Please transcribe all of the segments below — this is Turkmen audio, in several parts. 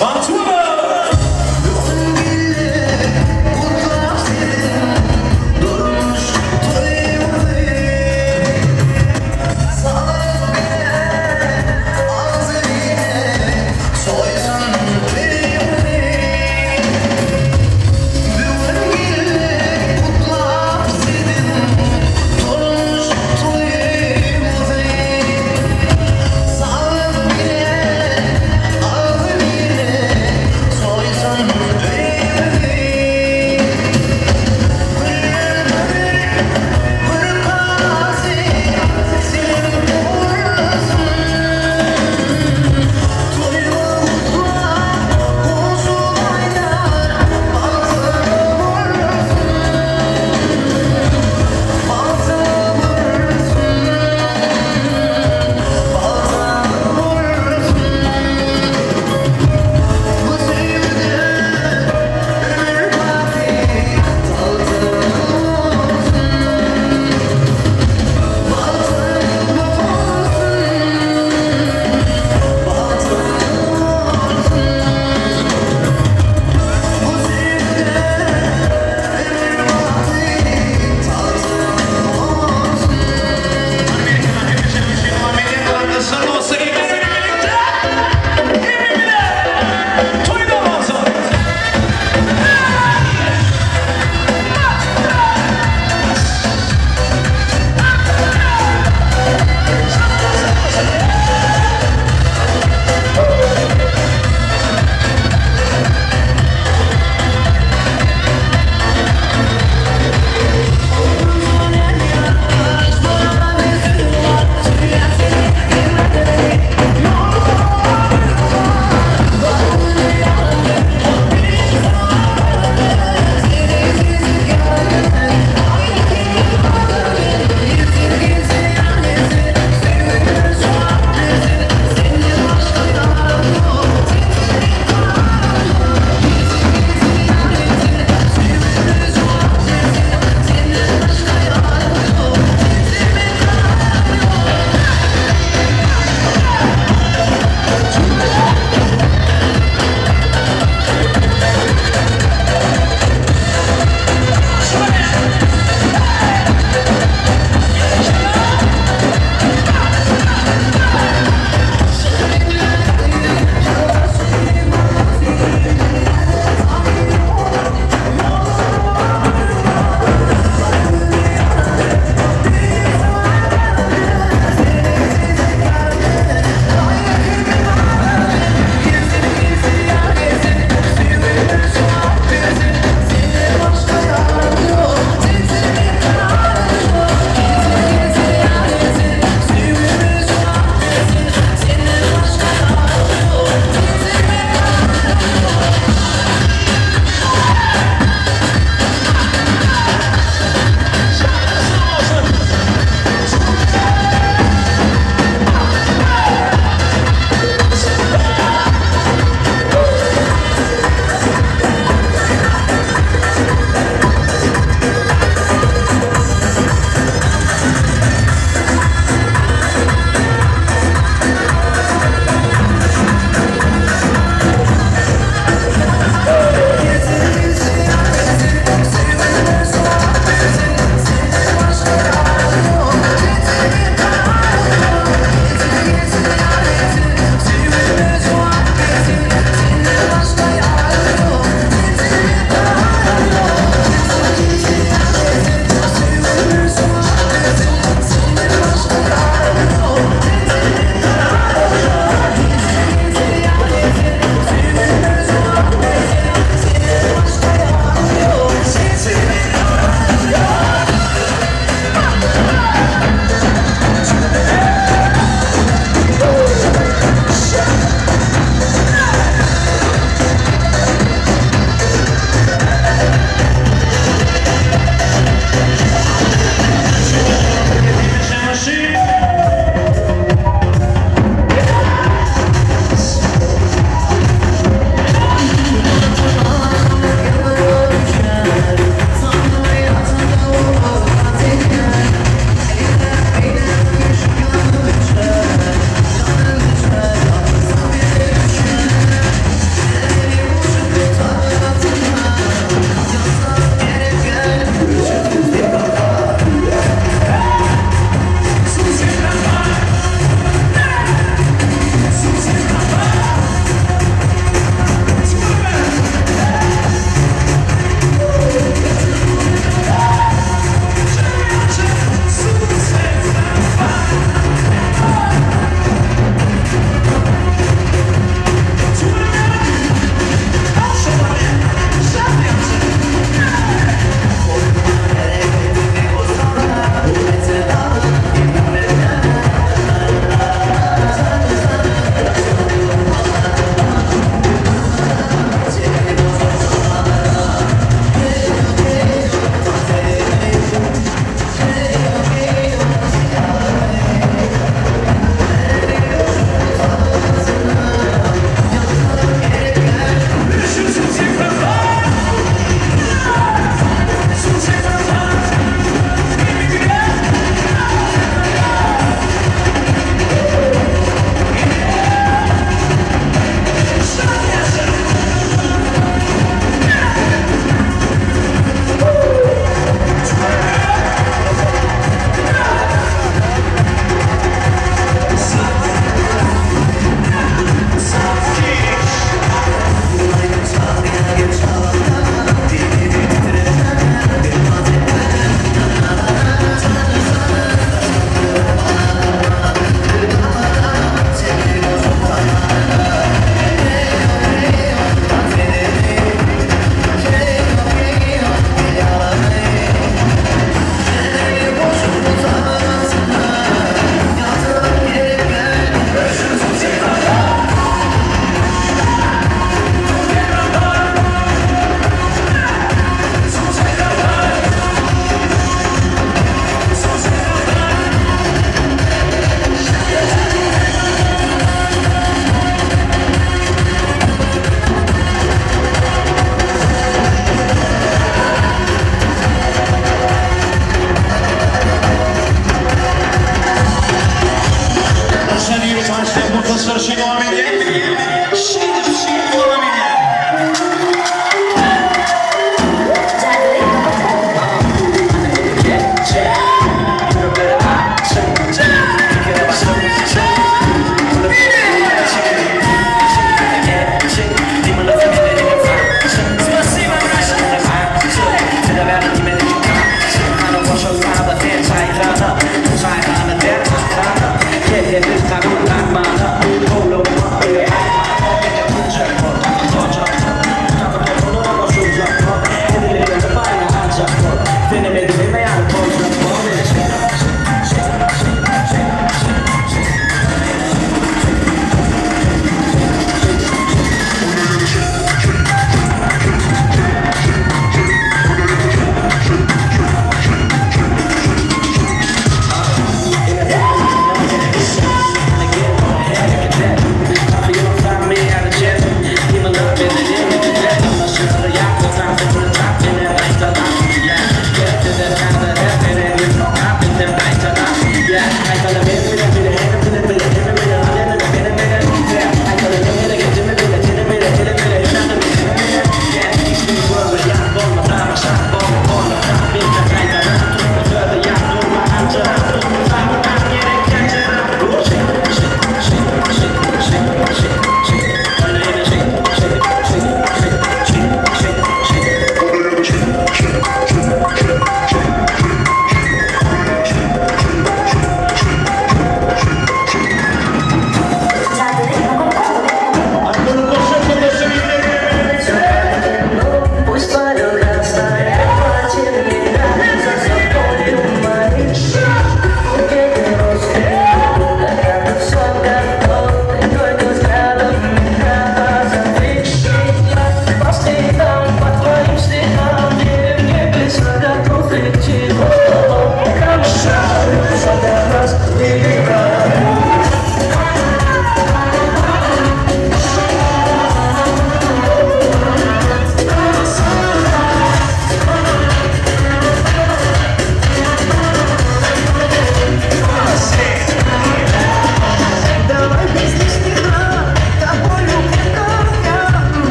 Bagtyýar!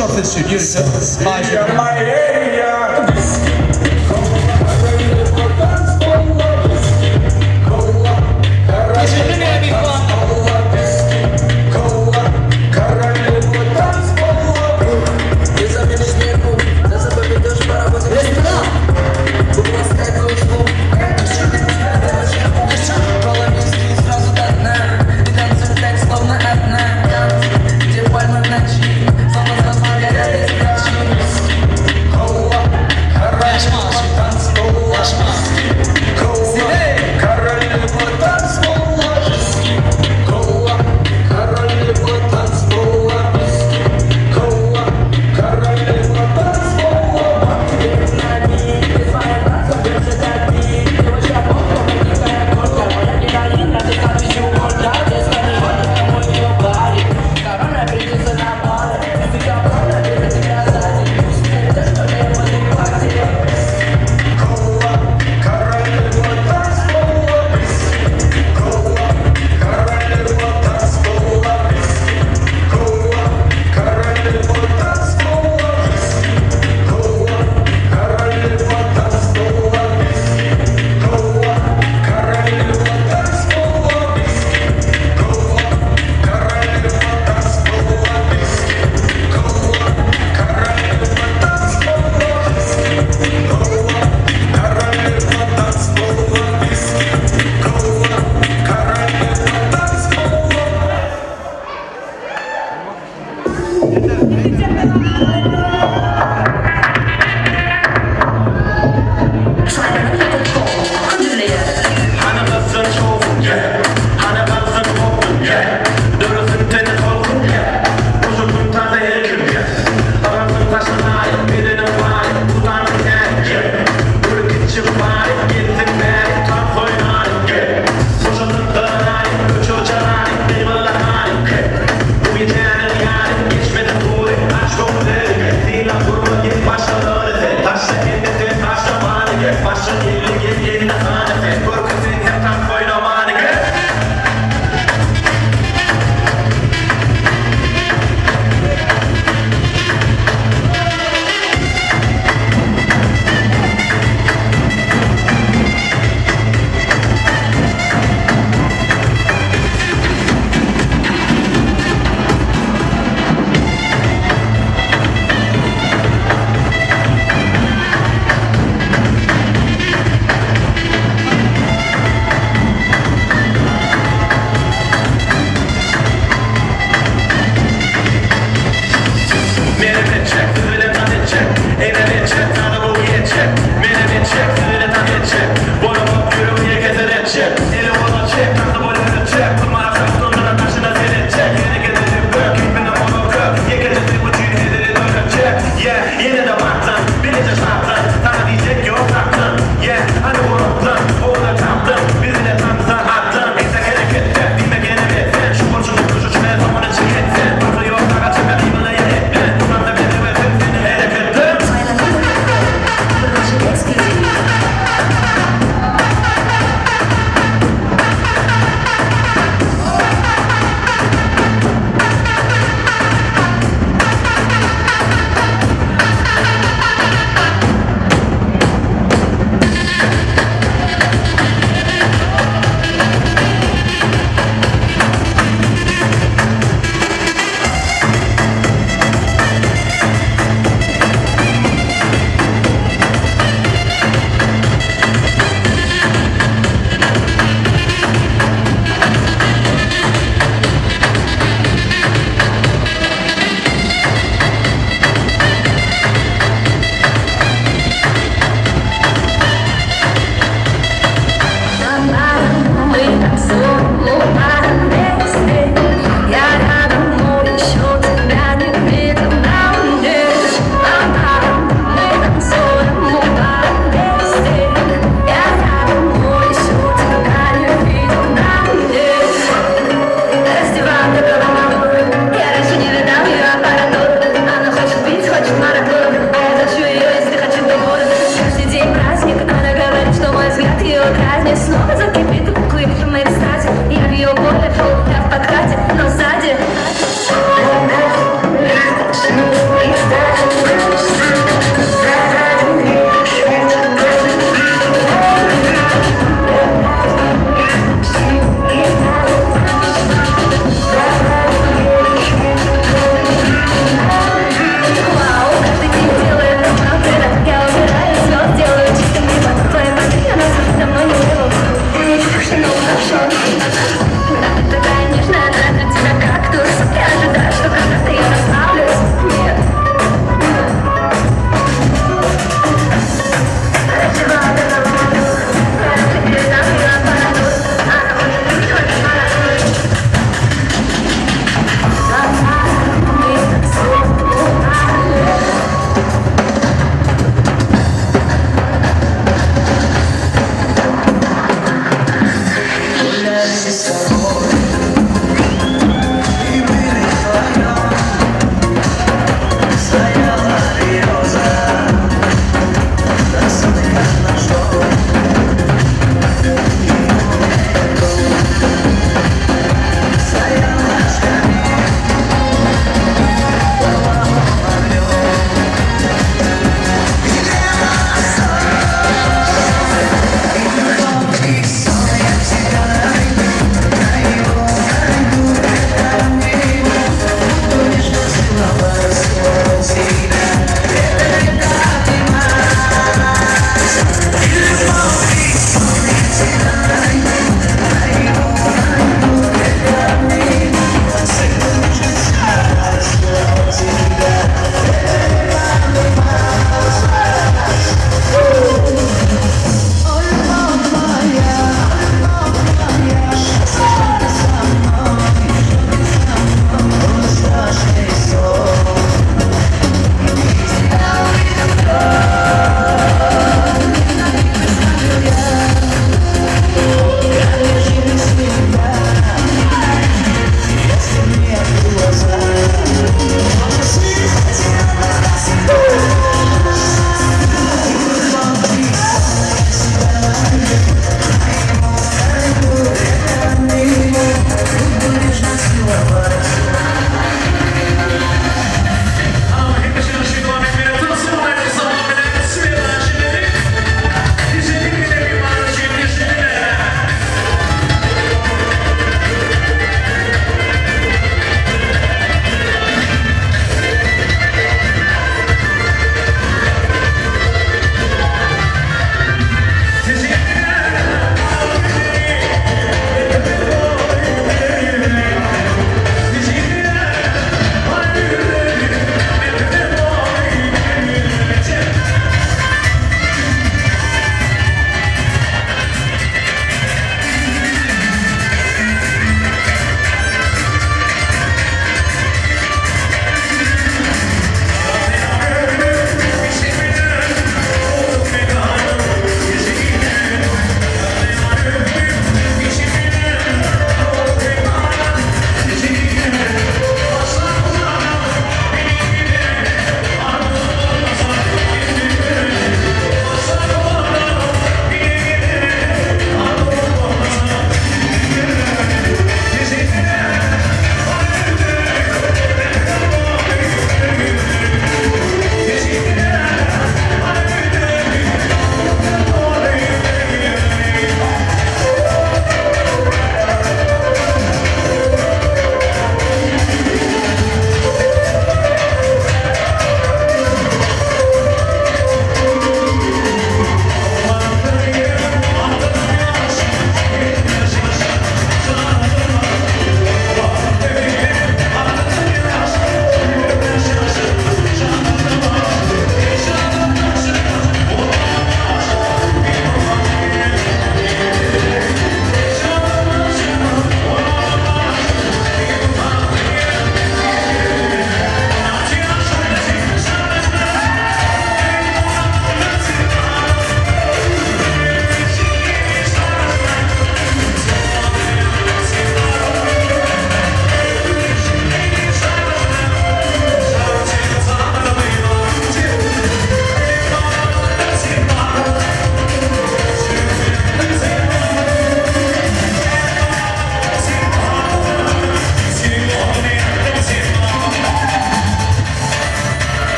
Şol siz üçin ýörite. Haýyş edýän. Geçirilmeýän myhman.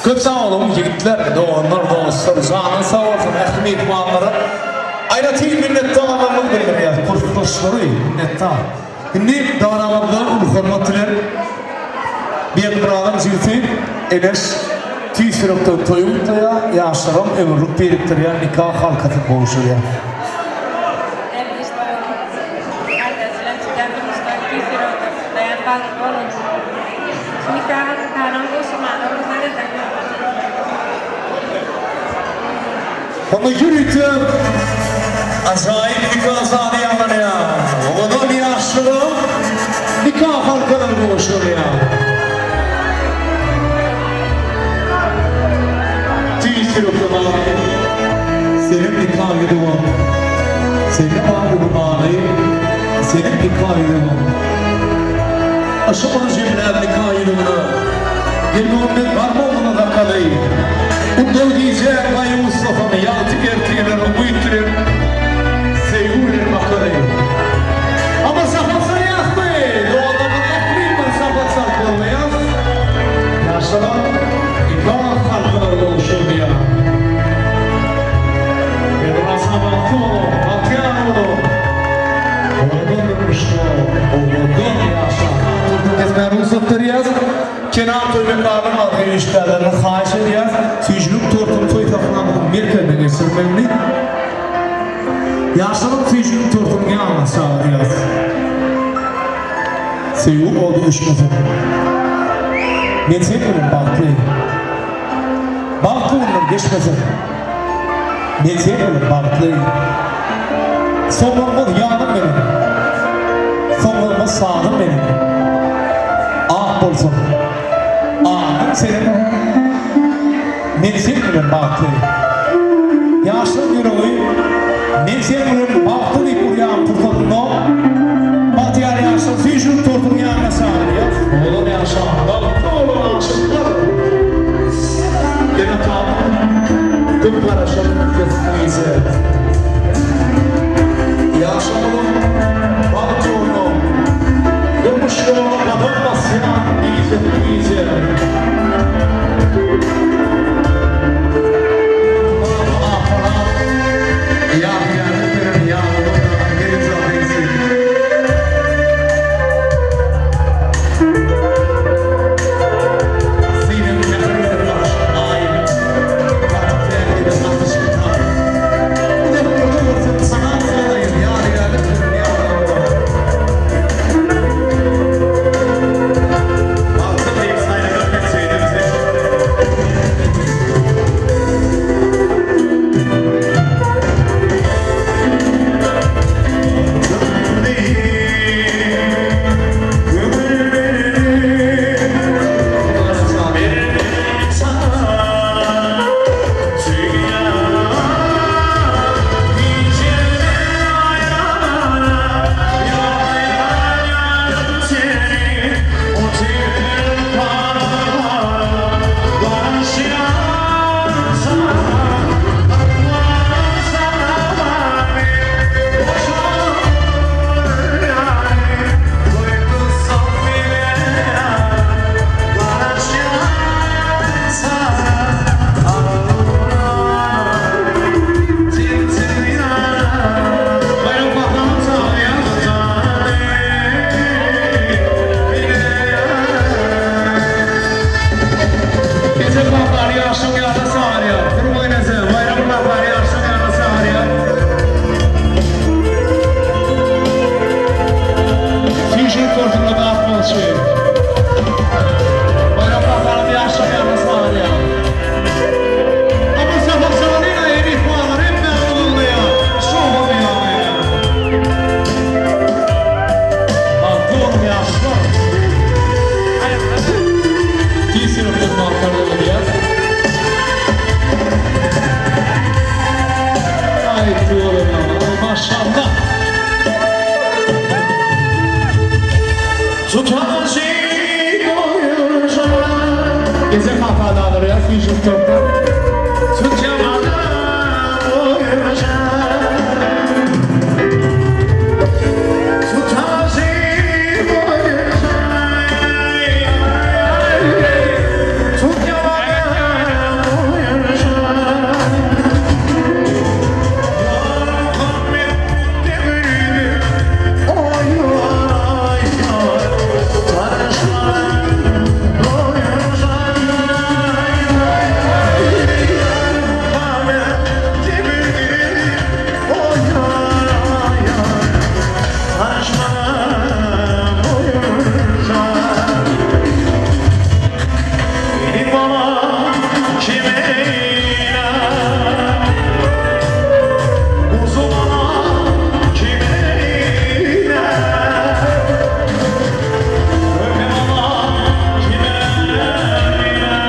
Köp sag boluň ýigitler, doganlar, dostlar, janyňyz sag bolsun ähli myhmanlara aýratyn minnetdarlygymyzy bildirýäs, kursdaşlary minnetdar. Indi dabaramyzda uly hormat bilen Berdimuradyn jigisi Eneş tüýs ýürekden toýy gutlaýar, ýaşlaram ömürlik birikdirýän nika halkasyny gowşurýar. Eneş doganym gardaş bilen çykýan durmuşda tüýs ýürekden gutlaýan bagtly boluň. Şu nika halkanyň gowşurmagyna rugsat ediň. Onda ýörite ajaýyp nika sazy ýaňlanýar. Owadan ýaşlara nika halkalary gowşurylýar. Tüýs ýürekden amin. Seniň nika ýüzügiň, Sende bar uly many, Seniň nika ýüzügiň. Yşygyny jemläp nika ýüzügine, Gelmegimden barmagyňyza dakaly. Undal gije gaýy ussasyny, Ýagty ertirlere umyt bilen, Söýgi bilen bakaly. Ama sapak salýasmy? Doganlarymyz ählimiz sapak salyp bolmaýas. Ýaşlara nika halkalar gowşurylýar. Elmyradyna bagtly boluň, bagtyýar boluň. Owadan durmuşda owadan ýaşaň. Tortuny kesmäge rugsat berýäs. Kenar toý mekanynyň agzybir işgärlerine haýyş edýäs, süýjülik tortuny toý sahnamyzyň merkezine geçirmegini. Ýaşlaryň süýjülik tortunyň ýanyna çagyrýas. Söýgi ody öçmesin. Men sen bilen bagtly. Bagtly günler geçmesin. Men sen bilen bagtly. Soňlanmaz ýanym meniň. Soňlanmaz sazym meniň. Ak bolsun adyň seniň. Men sen bilen bagtly. Ýaşlaň ýüregi Men sen bilen bagtly diýip urýan pursatynda bagtyýar ýaşlar süýjülik tortunyň ýanyna çagyrýar. Owadan ýaşaň, bagtly boluň aşyklar. Ene-atamyň köp garaşan sesli gije. Ýaşamagyň bagt ýoluna, durmuş ýoluna gadam basýan gijesi gije. Ýadygärlik beren ýalydyr-da gelin-janyňsy. Synyň mähir bilen garaşan Aý, gaty täzeden atyşyp tam. Uzaklarda görsem tanap galaýyn, ýadygärlik beren ýalydyr-da. Bagtly diýip saýladyk hem söýdüm seni. Bayram Bakanım çagyrýar. Gece kakary ýaşyň ýana çagyrýar. Turma enesi, Baýram kakary ýaşyň ýana çagyrýar. Süýşürip görsünler datmalyçy. Baýram kakaram ýaşyň ýana çagyrýar. Ama sapak çalyna eý myhmanlar hemmäňiz ýygnaýar. Şowhun ýagdaýda. Bagtly boluň ýaşlar. Tüýs ýürekden bagtlar dileýäs. Aý tüweleme, aý maşallah. Gece kakada alyrýas süýjülik tortdan. bana kime iner Kuzu bana kime iner Öpem ana kime iner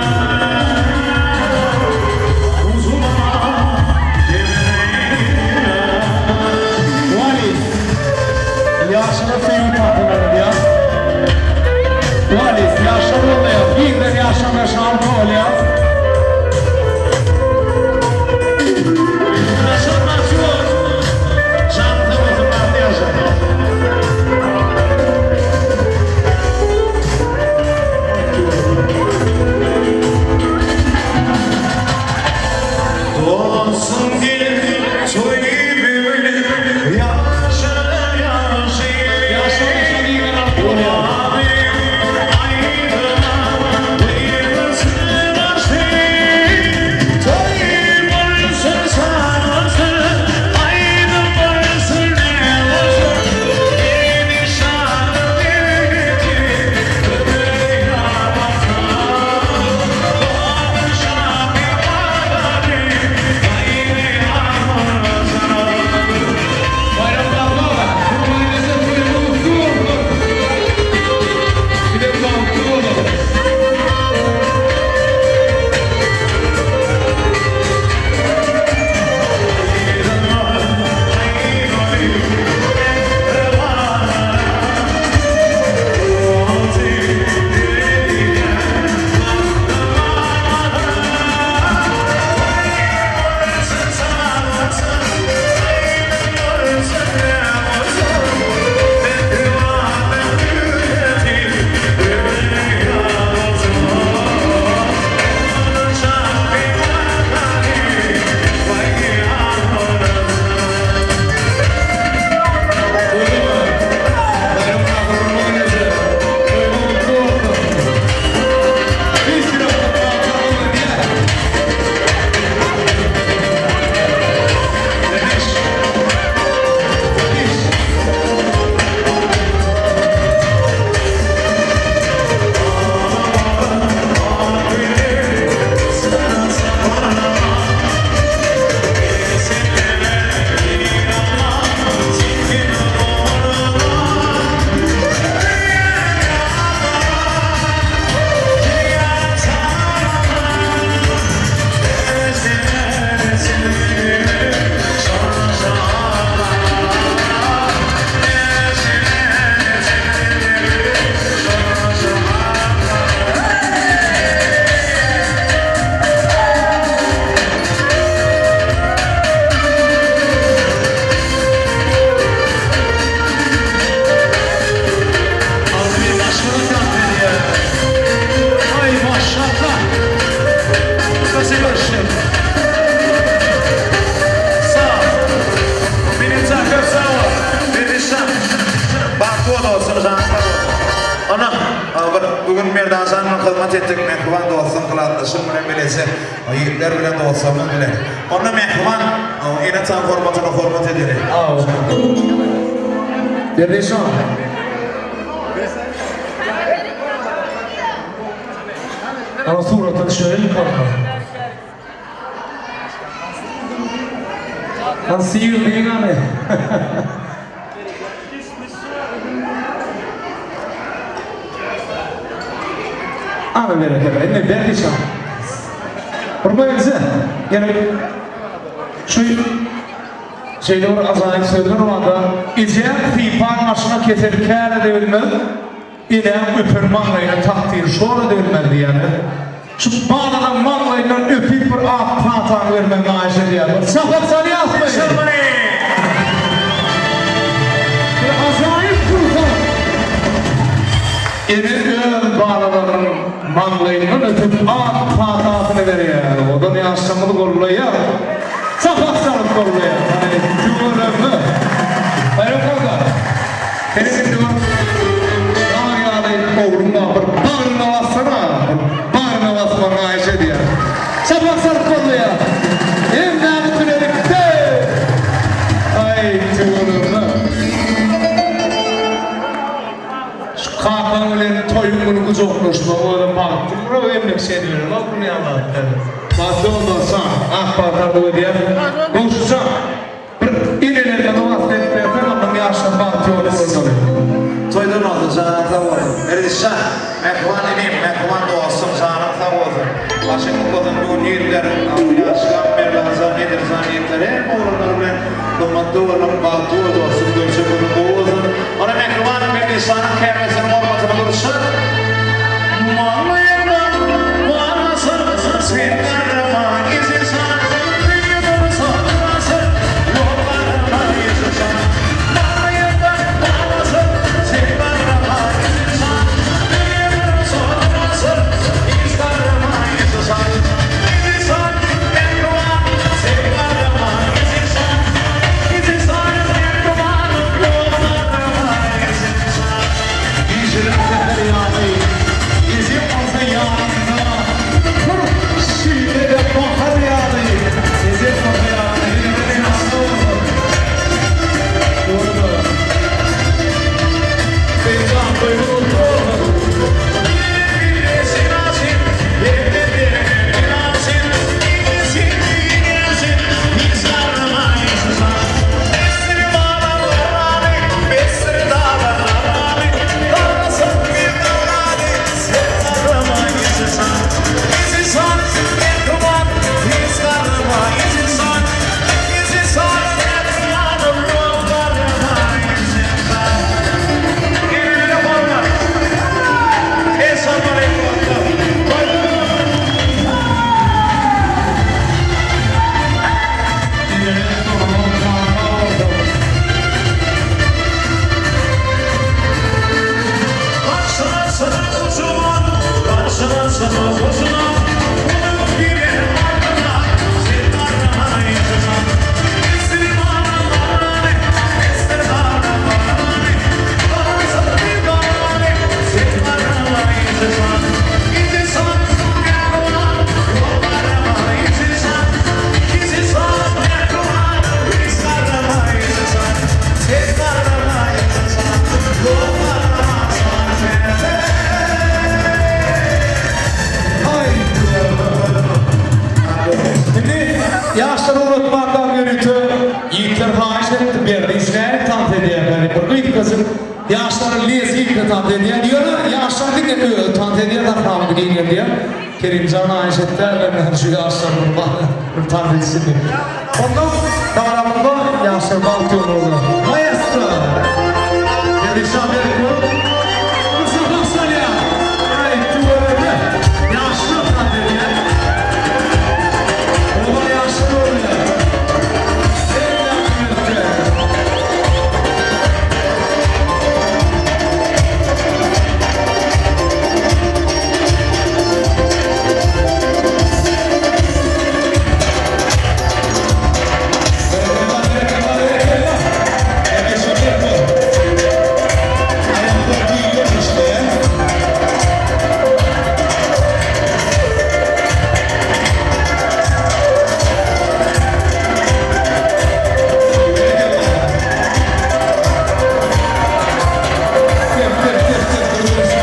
Kuzu bana kime iner Wally, ýaşyna söýgi tapylar diýýär. Wally, ýaşlar bolmaýar. Giňden ýaşlaryna şan bolýar. Dolsun gel toy böyle yaşa yaşa Ýaşlaryna şa giňden alyp bolýar. Bayram Dağlar, Kurbanınızı toýumuz kutlu olsun. Bir de bagtly boluň. Bayram Dağlar, Kurbanınızı toýumuz kutlu olsun. Biz ýürekden bagtly boluň diýýär. Ay maşallah. Sağ ol. Benim takım sağ ol. Perişan. Bagtly olsun, jan sag olsun. Ana, bir bugün Merdan janla hyzmat etdik, mähriban dostum, gylatdaşym bilen bilese, ýigitler bilen dostlarymyz bilen. Onda mähriban, ene-ata hormatyna hormat edeli. Derwişan. Ana surata düşelim kanka. Lan sihir diýen ane. Ana berekella. Indi Derwişan. Urmaýyňyzy. Ýene şu Şeýle bir ajaýyp sözler barda, Ejeň sypan başyna kesel kär edebilmez, enäň öpen maňlaýyna takdyr şor edebilmez diýýärler. Şu balalaň maňlaýyndan öpüp bir ak patany bermegini haýyş edýärler. Şapak çalýasmy? Bir ajaýyp pursat. Ene öz balalarynyň maňlaýyndan öpüp ak patasyny berýär. Odan ýaşlarymyz gollaýar. Çapak çalyp gollaýar. Hany tüweleme. Baýram kaka. Seniň indi bir dag ýaly ogluň bar. Bir bagryna bassana. Bir bagryna basmagyňy haýyş edýär. Çapak çalyp gollaýar. Hemmämiz bilelikde. Aý tüweleme. Şu kakaň bilen toýuň güni gujaklaşmak özem bagtdyr. emlek şeýdiberen ol bunu ýaly zatlar. Bagtly bol dostjan. Ak bagt arzuw edýän. Gowşutjan. Bir enelerine wasp edip berseň ondan ýaşlar bagtly bolup ulalmaly. Toýdan bolsun janyň sag bolsun. Erdiş jan, mähriban inim, mähriban dostum janyň sag bolsun. Başyň kut bolsun bu gün ýigitler Ýaşgap, Merdanjan, Nedirjan ýigitler hemme oglanlar bilen gymmatly boluň, bagtly bol dostum görjek günüň gowy bolsun. Ony mähriban Merdişanyň käbesiniň hormatyna duruşar. Maňlaýyňda barmasyn sen garrama ejejan. Bir şeýle-de bahar ýaly, ejem bolsa ýaly, ýene ýaşly bolsun. Doğrudur. Seýitjan toýuňyz gutly bolsun. Indi ýaşlary ugratmakdan ýörite ýigitler haýyş etdi, berdi. Nädip tans edýärler diýip, bir gysgajyk ýaşlary lezginka tans edýär. Ýöne ýaşlar diňe özi tans edýär, sahnamyzy giňeldýär. Kerimjan haýyş etdi, men şu ýaşlaryň bir tans etsin diýip. Ondan dabaramyzda ýaşlar bagtly bolmaly. Maestro! Perişan berip Mustafa Salýan! Aý, tüweleme! Ýaşlar tans edýär. Oba ýaşlar bolýar. Hemmämiz birlikde. Berekella, berekella, berekella. Perişan berip Aýaklar giňden işleýär. Berekella. Tep, tep, tep, tep, duruşa.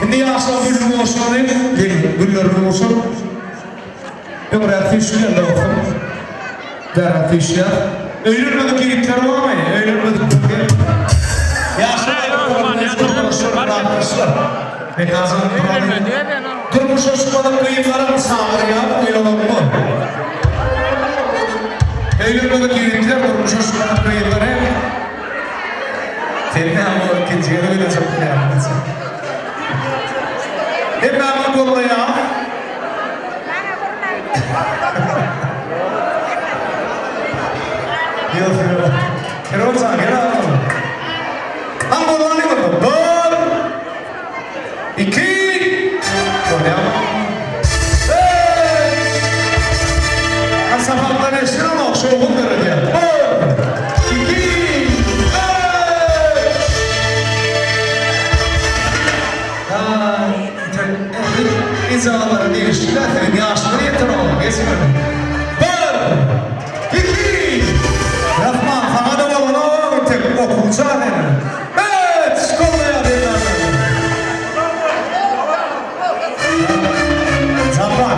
Indi ýaşlar gülüni goşmaly, gelin güllerini goşup, öňräk süýşýär dostum. Bäräk süýşýär. Öýlenmedik ýigitler barmy? Öýlenmedik ýigitler. Ýaşlar Durmuşa çykmadyk gyzlaram çagyrýar, oýlanakmy? Öýlenmedik ýigitler durmuşa çykmadyk gyzlary Sen näme ol ikinji gezek öýlenjek bolýarsyň? Hemmämiz gollaýas. Ýok, ýok. Kerwenjan, gel agam. Hany bolany boldy. Bir, iki, bolýamy? Üç. Ha, sapakdan eşdirenok, şowhun döredýär. Bir, iki, üç. Ähli degişliler siziň ýaşyňyz ýetenok, geçmedi. Bir, iki, Rahman saňa-da bolanok entek okuwça sen. Üç, goldaýar Japar,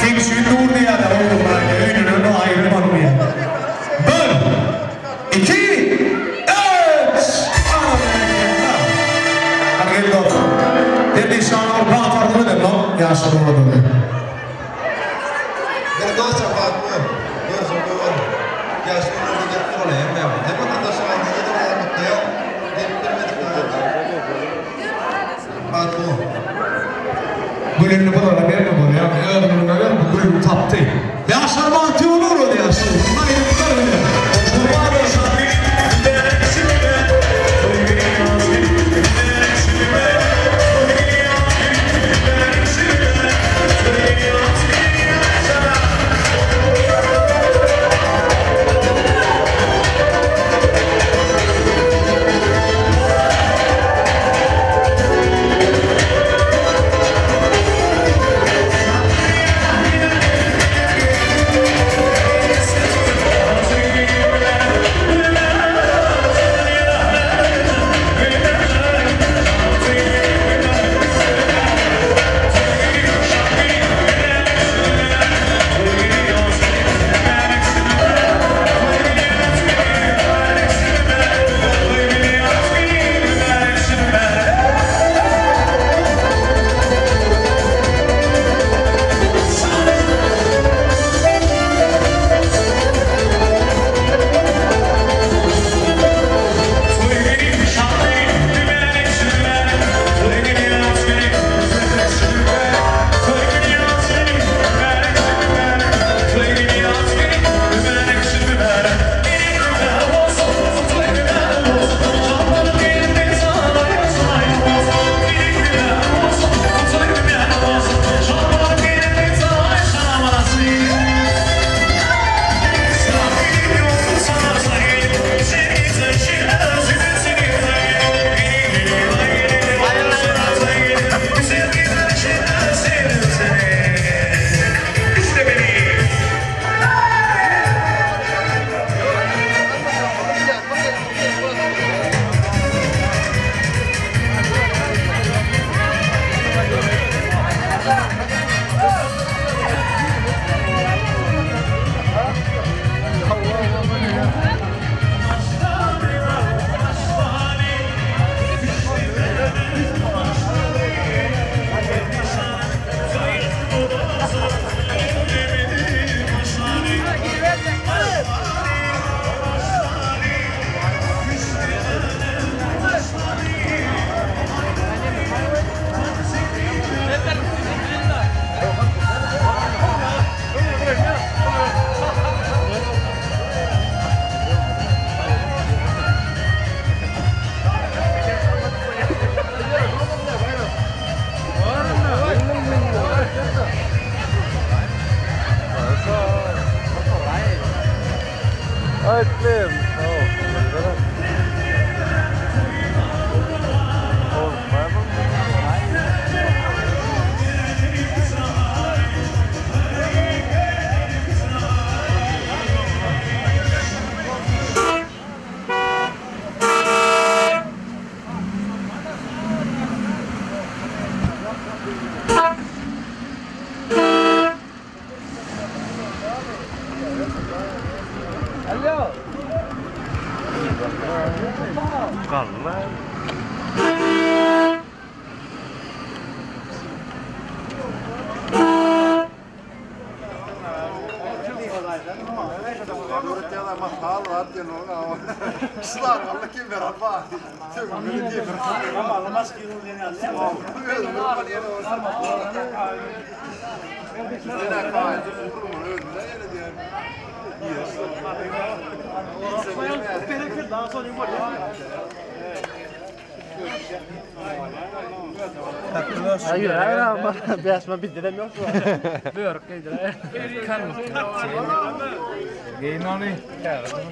seň üçin dur diýýärler ogluň öýlenen aýrylmaly diýýär. Bir, iki, üç! Ana berekella! Hany gel dostum. Derwişjan ol bagt arzuw edenok ýaşuly owadanly. Bir dostça Fatma, görse göwer. Ýaş günlerde gelip duraly hemmämiz. Hemme gatnaşyk aldy ýene bir adam gutlaýan. Gelip bilmedik adamlar. Fatma. Gülüni bulara berme bolýamy? Öz gülüňe ber, bu gülüni tapdy. Ýaşlar bagty ýoly ugrady ýaşlar. Aýdymlar bilen.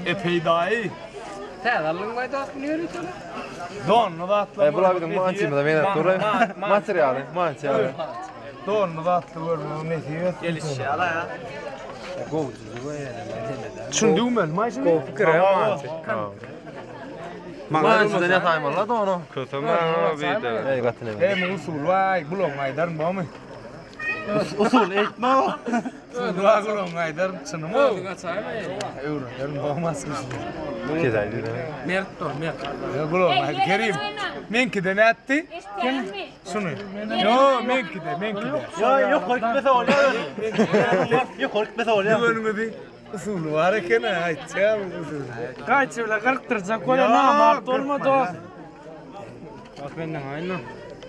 Epeý daýy. Täze aldyň baý dost bunu ýörite. Donly zatlar. E, bular bizim mançymyza meňzep dur. Materialy, mançy. Donly zatly görmegi nesip etsin. Gelişi ala ya. Şunu düwmeli maýşyny. Gowy pikir he mançy. Mançyda ne saýmaly da onu? Köseme bir de. Ey gaty ne. Hem usul waý, gulagyňy aýdaryn bomy? Usul eýtme o. Usul waý gulagyňy aýdaryn, çynym o. Öwrederin bolmaz. Kezaý diýdi. Mert dur, mert. Gulagyňy aýt, Kerim. Meňkide nätdi? Eşitýäňmi? Şuny. Ýo, meňkide, meňkide. Ýa ýok, gitmese bolýar. Ýok, gitmese bolýar. Düweniňizi usuly bar eken, aýtýar usuly. Gaýçy bile gyrkdyrjak bolýar, namart bolma dost.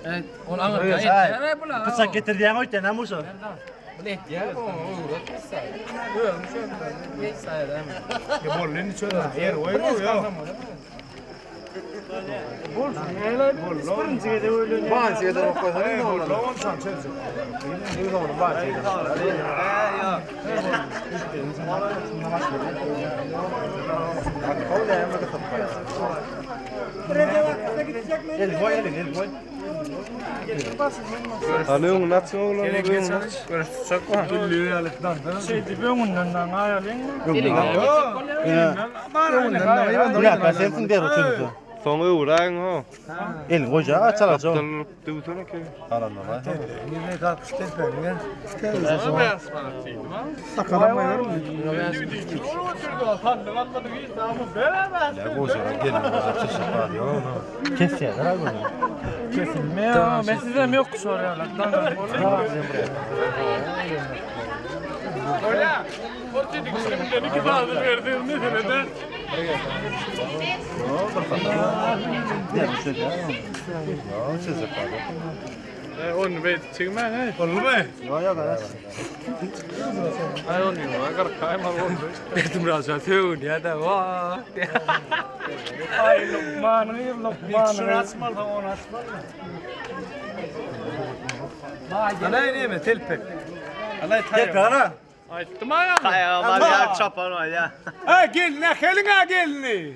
Evet, onu aňyrka etýär bular. Bıçak getirdiýän oýtýan hem uşa. Bunu etýär, öwretmişse. Özüm şöyle, geç saýar Ya bolly indi çöl. Ýer goý, ýok. Birinji gezek öýlenýän. Mançy gezek okaýsaň indi Bolly ondan çözjek. El boý elin, el boý. Hany öňüni açyň oglan, öňüni aç. Ýa, sensin der üçünsi. Soň öwräň ho. Elin goýja açalajak. Gapdalyp döwsene ki. Ýene kalkyş telpegiňe. Kesýärler abi onu. Kesilme, men sizem yok soruyorlar. Bolly. Berdim razı söğün ya da vah. Ay lokmanı lokmanı. Şunu açmaly, onu açmaly. Alay näme telpek. Alay taýýar. Telpek ara. Aýtdym çapan var ya. Ha gel ne gelin ha gelini.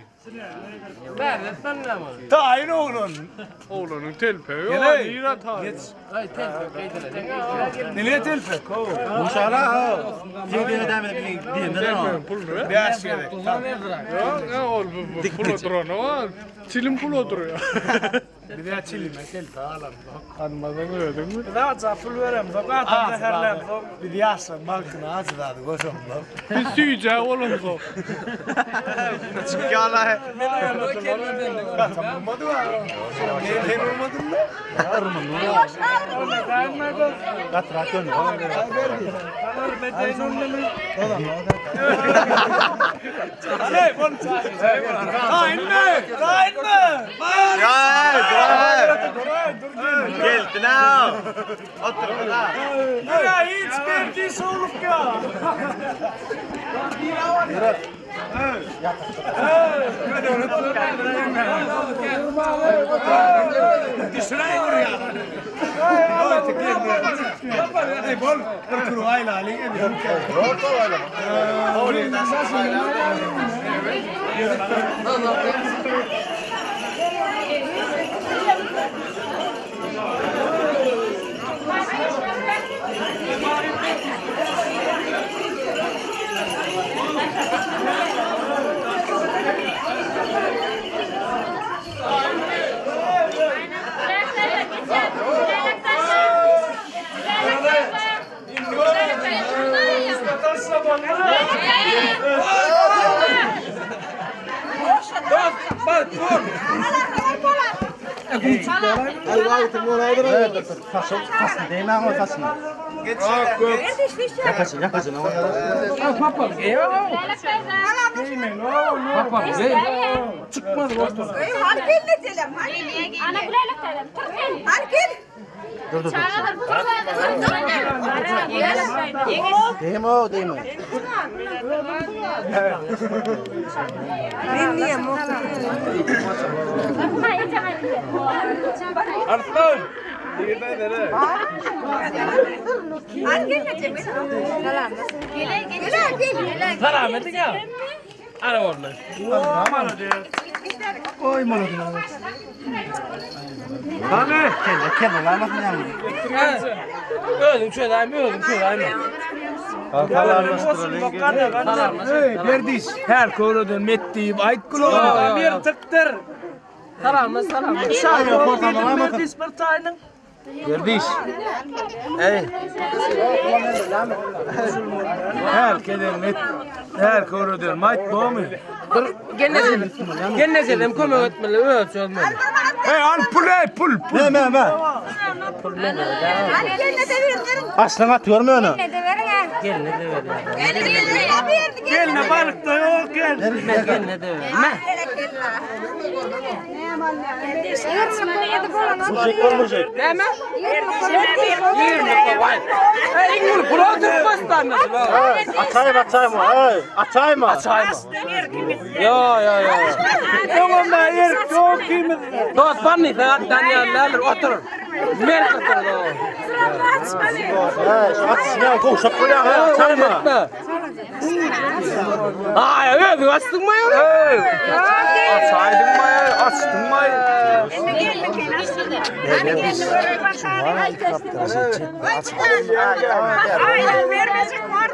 Nerede sen ne var? Tayin oğlun. Oğlanın telpegi Gel. nira tayin. Geç. Ay telpek Nile telpek o. Uşala ha. Diýene däme diýende o. Pul Bäş gerek. Ya ol bu pul oturan o. Çilim pul oturuyor. Bir de çilime telpek alalım. Anladın ödün mü? Daha pul verem, zaten zehirlem. Bir yaşlı malkını acıdadı koşamlar. Biz süyeceği oğlum so. Tamam olmadı mı? Sen olmadın mı? Gatrak dönme. Aley bon. Tayin mi? Tayin mi? Geldin ha. Otur ha. Ya hiç verdiği soğuluk ya. Düşüreyim oraya. Ey bol, kurvayla Ali. Saçın değme ama saçın. Yakasın yakasın. Çıkmaz Hani gel ne diyelim? Hani Ana gülerlik dedim. Tır gel. Hani gel. Demo, demo. Arslan. Salam edin ya. Ana boldy. Oy molodец. Hany? Kelle, kelle lamasyn ýaňy. Özüň çözaýmy, özüň çözaýmy. Ey Berdiş, her köwreden met diýip aýt gulagyna. Bir tıkdyr. Salamlar, salamlar. Berdiş bir taýynyň. Berdiş. Ey. Her keden met, her köwreden aýt bomy? Dur, gelnejelim. Gelnejelim kömek etmeli, öz çözmeli. Ey al pul ey pul pul. Me me me. Aslan at görme onu. Gelne de ver. Gelne balyk da yok gel. Gelne de ver. Me. Mujik bol mujik. Näme? Ýerine vay. Ey, iň uly pul Türkmenistan'da. Açayım açayım. Ey, açayım. Açayma. Yo yo yo. Öňümde ýer yok kimiz. Dost barmy sagatdan ýerler otur. Men otur. Ey, şu at gowşak bolýar. Açayım. Ay, özüň açdyňmy ýa? Ey. Açaýdyň mı? Açdyň mı?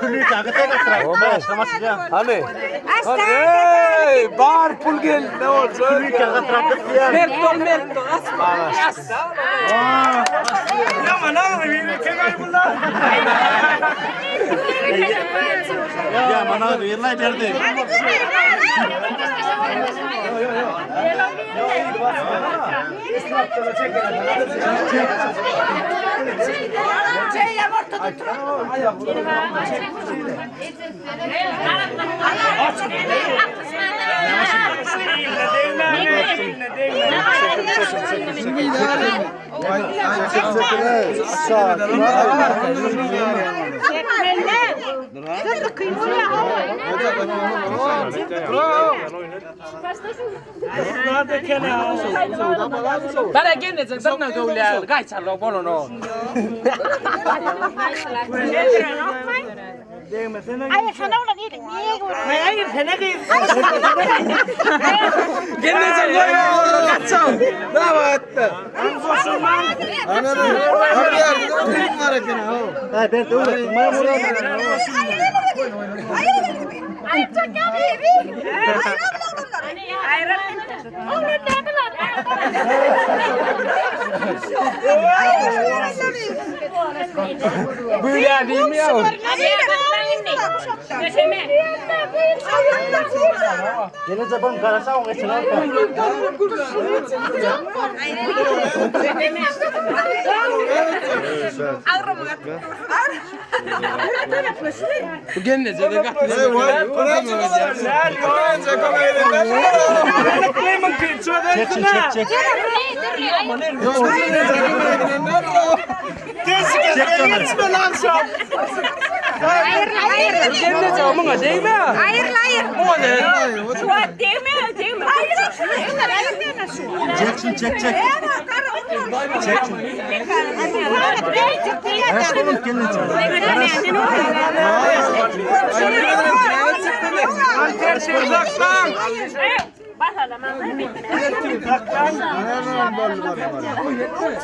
Tülü tagy tek atyrak. Başlama açylýar. Hany. Ey, bar pul gel ne bolsa. Tülü tagy atyrak diýär. Mert ol, mert ol, asma. Asma. Yaman ağrı bir kegay bunlar. Ya bana ýyllay berdi. Bara gelnejek birna gowlýar, gaýçarlyk bolan o. Gelnejek goýma, gaçaw. Nabatda. Ha berdi öyle. Maýa Buýla diými ýa? Gelece bom garasa on geçen alpa. Bu gelnejek de Çek çek çek. Gelnejek muňa degme. Muňa deg. Çek şunu çek çek. Çek şunu. Garaş bolun gelece.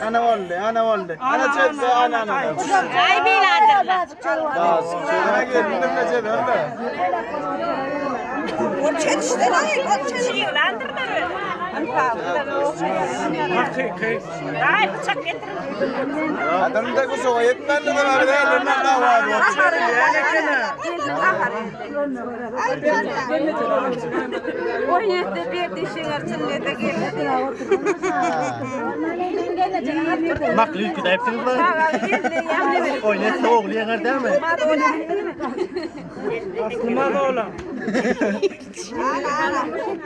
Ana boldy, ana boldy. Ana çekse ana ana. Ana geldim ne çekse. Adamda kusuğa yetmedi de var değil mi? Ne var? Makly ülkede hepsiniz var. Oynat soğuk yener değil mi?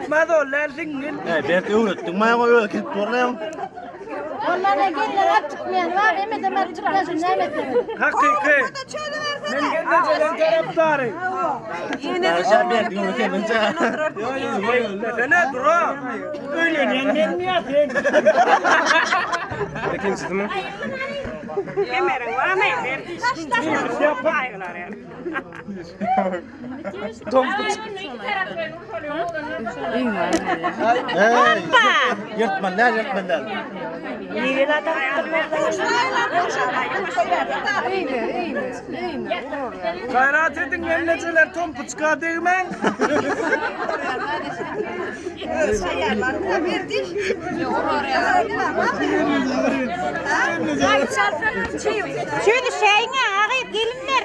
Madollar dingil. He berdi öğrettin. Maýa öyle gelip durlaýan. Ondan gelinler alyp çykmaýan bar, emedem alyp çykýan şu näme etmeli? Hakyky. Men gelnejeleň tarapdary. Sene dura. Öýlenýän menmi ýa sen? Ikinjisimi? Kemeriň barmy? Ýyrtmaly däl, ýyrtmaly däl. Gaýrat ediň gelnejeler tompuçka degmäň. Çözüşäýiň-ä, agyz gelinler.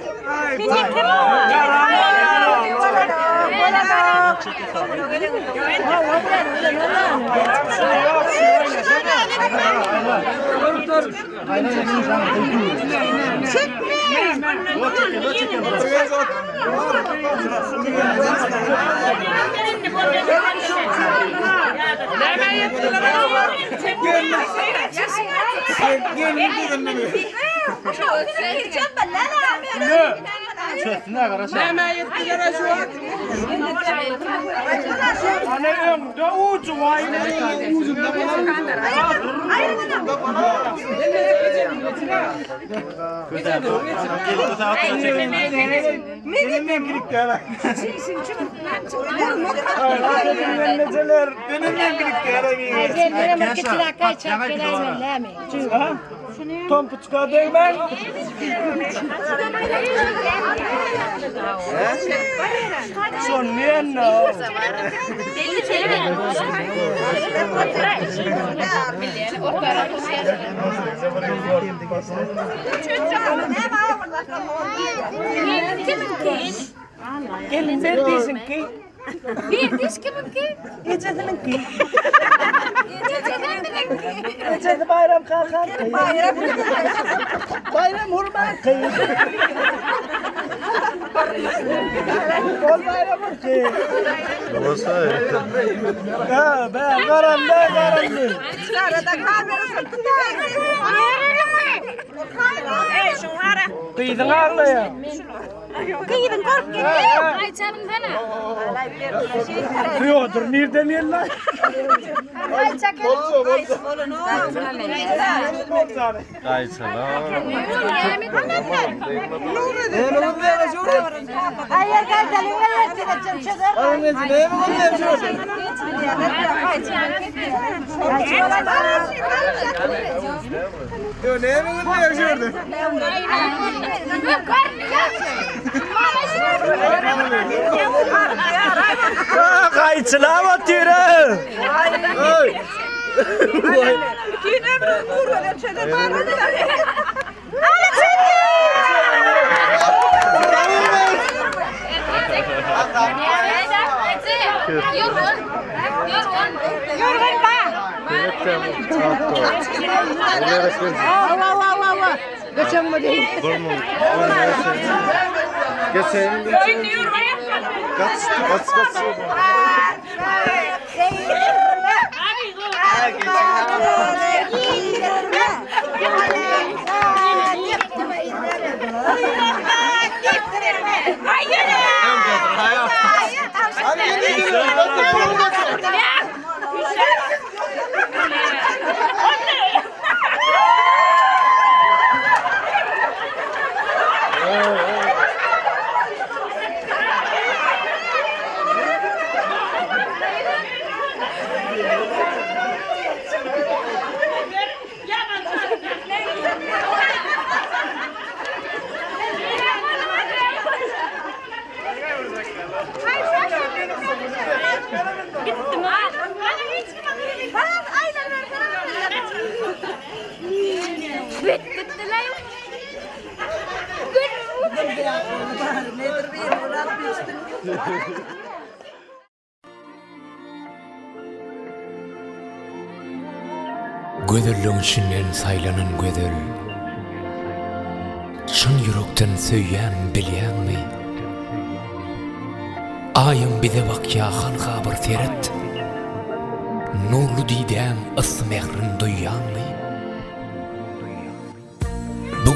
Näme ýetdiler şu wagt? Ana öňde ujy waý. Ujunda Tompuçka degmäň. Şony ýenna. Gelin Berdişiňki. Berdiş kimiňki? Ejesiniňki. Ejesiniňki. Ejesi Baýram kakaňky. Baýram. Baýram Hurmaňky. Ol Baýramyňky. Ha, ben garamda garamdy. Gyzyň aglaýar. Gyzyň görüp geldi. Gaýçalyň sana. Fyodor nirden geldi? Hayır gaýdalyň Gaýçylap otyr. Yorgun ba. Gözelligiň içinden saýlanan gözel. Çyn ýürekden söýýän bilýäňmi? Aýam bize bakýa hanha bir seret. Nurly didäň yssy mährin duýýaňmy?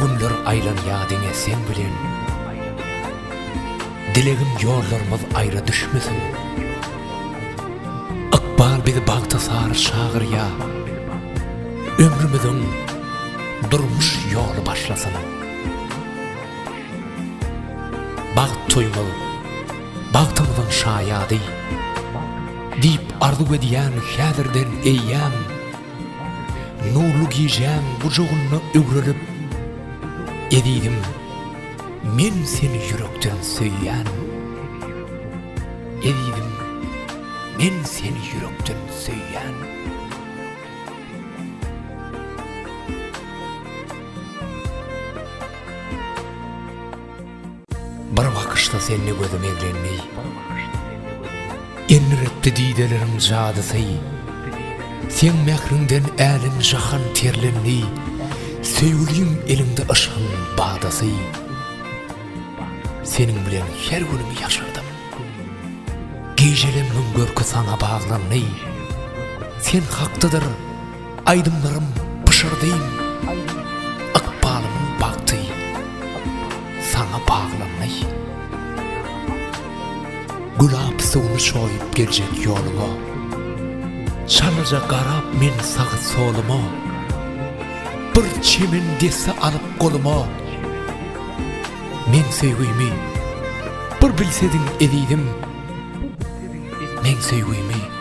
günler aýlanýa diňe seň bilen. Dilegim ýollarymyz aýra düşmesin. Ykbal bizi bagta sary çagyrýa. Ömrümiziň durmuş ýoly başlasyn. Bagt toýumyz bagtymyzyň şaýady. Diýip arzuw edýän häzirden eýýäm. Nurly gijäň gujagynda öwrülip, Ezizim, men seni ýürekden söýýän. Ezizim, men seni ýürekden söýýän. Bir bakyşda sende gözüm eglendi. Endiretdi dideleriň jadysy. Seň mähriňden älem-jahan terlendi. Söýgülim eliňde yşgyň badasy. Seniň bilen her günümi ýaşardym. Gijelemmiň görki saňa baglandy. Sen hakdadyr Aýdymlarym pyşyrdym Ykbalymyň bagty saňa baglandy Gülap suwuny çoýup geljek ýoluňa Çalaja garap men sagy-soluma Bir çemen desse alyp goluma Meň söýgimi bir bilsediň ezizim Meň söýgimi.